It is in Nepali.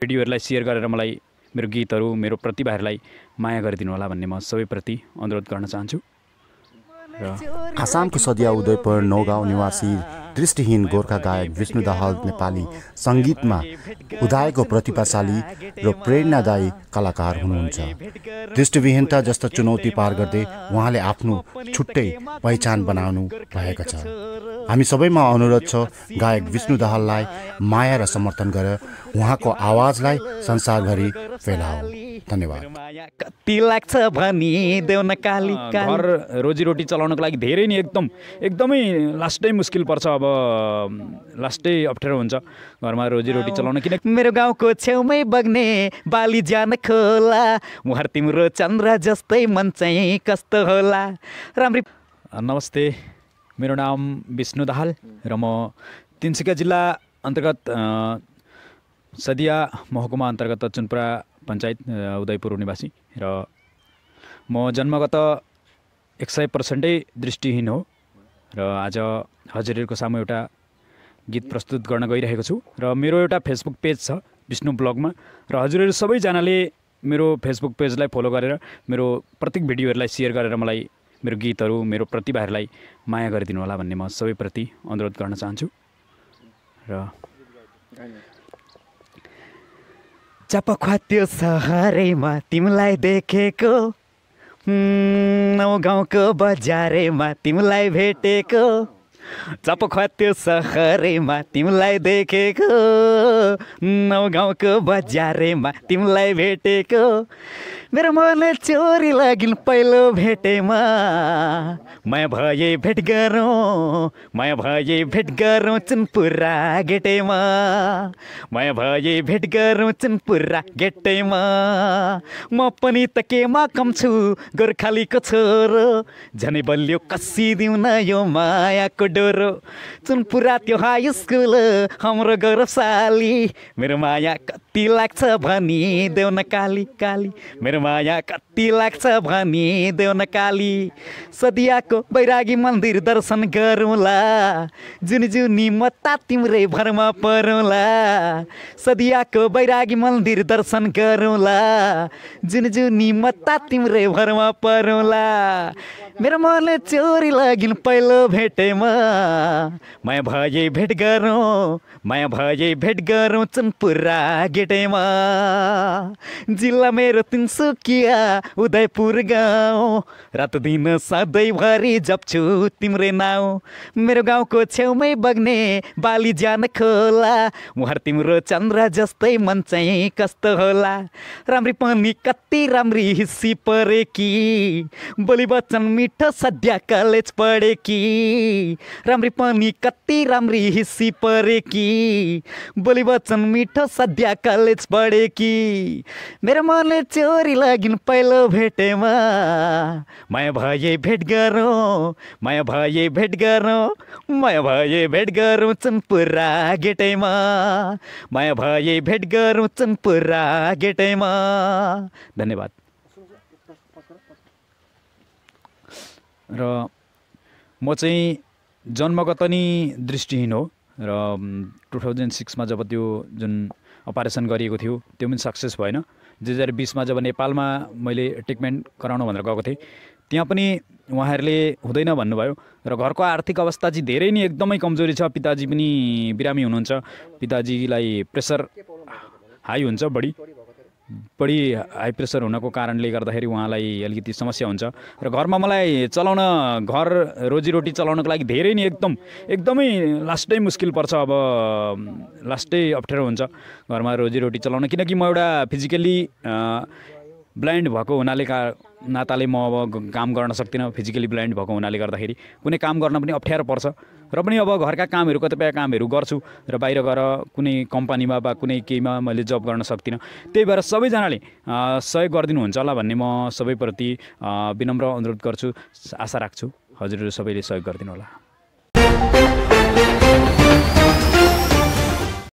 भिडियोहरूलाई सेयर गरेर मलाई मेरो गीतहरू मेरो प्रतिभाहरूलाई माया गरिदिनु होला भन्ने म सबैप्रति अनुरोध गर्न चाहन्छु। आसामको सदिया उदयपुर नौगाउँ निवासी दृष्टिहीन गोर्खा गायक विष्णु दाहाल नेपाली सङ्गीतमा उदाएको प्रतिभाशाली र प्रेरणादायी कलाकार हुनुहुन्छ। दृष्टिविहीनता जस्ता चुनौती पार गर्दै उहाँले आफ्नो छुट्टै पहिचान बनाउनु भएको छ। हामी सबैमा अनुरोध छ गायक विष्णु दाहाललाई माया र समर्थन गरेर उहाँको आवाजलाई संसारभरि फैलाऊ। धन्यवाद। कति लाग्छ भनी देउन काली घर रोजीरोटी चलाउनको लागि धेरै नै एकदमै लास्टै मुस्किल पर्छ। अब लास्टै अप्ठ्यारो हुन्छ घरमा रोजीरोटी चलाउन। किन मेरो गाउँको छेउमै बग्ने बाली जान खोला मुहार तिम्रो चन्द्र जस्तै मन चाहिँ कस्तो होला राम्री। नमस्ते, मेरो नाम विष्णु दाहाल र म तिनसुकिया जिल्ला अन्तर्गत सदिया महकुमा अन्तर्गत चुनपुरा पञ्चायत उदयपुर निवासी र म जन्मगत 100% दृष्टिहीन हो र आज हजुरहरूको सामु एउटा गीत प्रस्तुत गर्न गइरहेको छु। र मेरो एउटा फेसबुक पेज छ विष्णु ब्लगमा र हजुरहरू सबैजनाले मेरो फेसबुक पेजलाई फलो गरेर मेरो प्रत्येक भिडियोहरूलाई सेयर गरेर मलाई मेरो गीतहरू मेरो प्रतिभाहरूलाई माया गरिदिनु होला भन्ने म सबैप्रति अनुरोध गर्न चाहन्छु। र चाप ख्वात्यो सहरैमा तिमीलाई देखेको गाउँको बजारेमा तिमीलाई भेटेको चाप ख्वात्यो सहरैमा तिमीलाई देखेको गाउँको बजारेमा तिमीलाई भेटेको मेरो मन चोरी लागिन् पहिलो भेटेमा माया भए भेट गरौँ चुनपुरा गेटेमा माया भए भेट गरौँ चुनपुरा गेटेमा म पनि त केमा कम छु गोर्खालीको छोरो झनै बलियो कसिदिउँ न यो मायाको डोरो चुनपुरा त्यो हाई स्कुल हाम्रो गौरवशाली मेरो माया कति लाग्छ भनी देउन काली काली मेरो माया कति लाग्छ भनी देउन काली सदियाको बैरागी मन्दिर दर्शन गरौँला जुनी मत्ता तिम्रै भरमा परौँला सदियाको बैरागी मन्दिर दर्शन गरौँला जुनी मत्ता तिम्रै भरमा परौँला मेरो मनले चोरी लागिन् पहिलो भेटेमा माया भए भेट गरौँ चुनपुरा गेटेमा जिल्ला मेरो तिनसुकिया उदयपुर गाउँ रात दिन सधैँभरि जप्छु तिम्रै नाउँ मेरो गाउँको छेउमै बग्ने बाली जान खोला मुहार तिम्रो चन्द्र जस्तै मन चाहिँ कस्तो होला राम्री पनि कति राम्री हिस्सी परेकी बोली वचन मिठो सद्या कलेज पढेकी राम्री पनि कति राम्री हिस्सी परेकी बोली वचन मिठो सद्या कलेज पढेकी मेरो मनले चोरी लागिन् पहिलो भेटेमा माया भए भेट गरौँ चुनपुरा गेटेमा माया भए भेट गरौँ चुनपुरा गेटेमा। धन्यवाद। र म चाहिँ जन्मगत नि दृष्टिहीन हो र 2006 मा जब त्यो जुन अपरेसन गरिएको थियो त्यो पनि सक्सेस भएन। 2020 मा जब नेपालमा मैले ट्रिटमेन्ट गराउन भनेर गएको थिएँ त्यहाँ पनि उहाँहरूले हुँदैन भन्नुभयो र घरको आर्थिक अवस्था चाहिँ धेरै नै एकदमै कमजोरी छ। पिताजी पनि बिरामी हुनुहुन्छ। पिताजीलाई प्रेसर हाई हुन्छ, बढी हाई प्रेसर हुनको कारणले गर्दाखेरि उहाँलाई अलिकति समस्या हुन्छ र घरमा मलाई चलाउन घर रोजीरोटी चलाउनको लागि धेरै नै एकदमै लास्टै मुस्किल पर्छ। अब लास्टै अप्ठ्यारो हुन्छ घरमा रोजीरोटी चलाउन। किनकि म एउटा फिजिकली ब्लाइन्ड भएको नाताले म अब काम गर्न सक्दिनँ। फिजिकली ब्लाइन्ड भएको हुनाले गर्दाखेरि कुनै काम गर्न पनि अप्ठ्यारो पर्छ र पनि अब घरका कामहरू कतिपय कामहरू गर्छु र बाहिर गएर कुनै कम्पनीमा वा कुनै केहीमा मैले जब गर्न सक्दिनँ। त्यही भएर सबैजनाले सहयोग गरिदिनुहुन्छ होला भन्ने म सबैप्रति विनम्र अनुरोध गर्छु। आशा राख्छु हजुरहरू सबैले सहयोग गरिदिनु होला।